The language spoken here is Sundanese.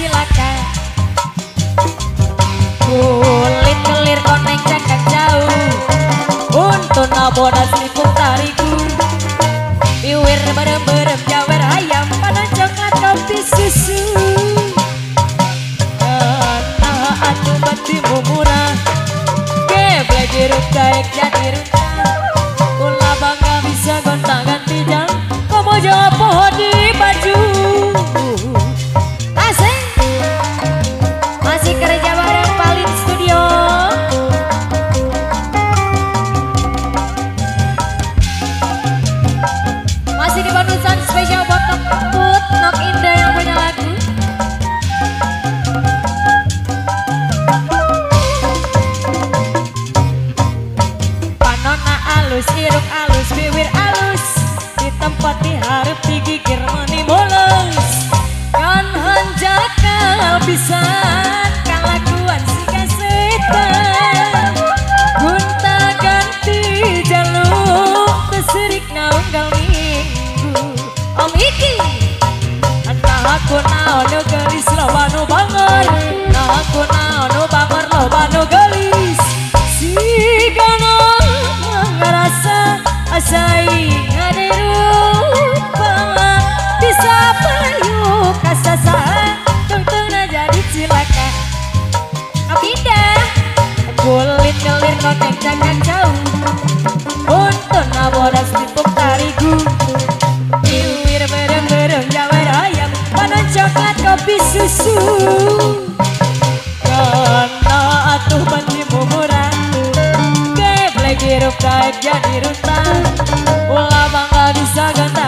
cilaka. Kulit kelir koneng cakak jauh, untuk nabodas lipung tariku. Biwir berem-berem jawer ayam, panon coklat kopi susu. Karena atuh batimu murah, geblek hirup daek jadi runtah. Ulah bangga bisa gonta-ganti jam, komo jawab pohon di baju. Asik, masih kerja bareng Palin Studio. Masih di Bondusan spesial buat Put Nok Indah yang punya lagu. Panona alus, irung alus, bibir alus, di tempat diharap digigir meni mulus. Kan hanjakal pisan kalakuan si kasetan, gonta ganti jaluk teserik naunggal minggu. Om Iki, entah aku naon nu gelis loba nu bangor, nah aku naon nu bangor loba nu gelis. Sigana ngerasa asaing ade rupa, bisa payu kasasaha tungtungna jadi cilaka. Nok Indah, kulit kelir koneng cakak jauh, untuk nabodas lipuk tarigu. Biwir berem-berem jawer ayam, panon coklat kopi susu. Karena atuh batimu murah, geblek hirup daek jadi runtah. Ulah bangga bisa gonta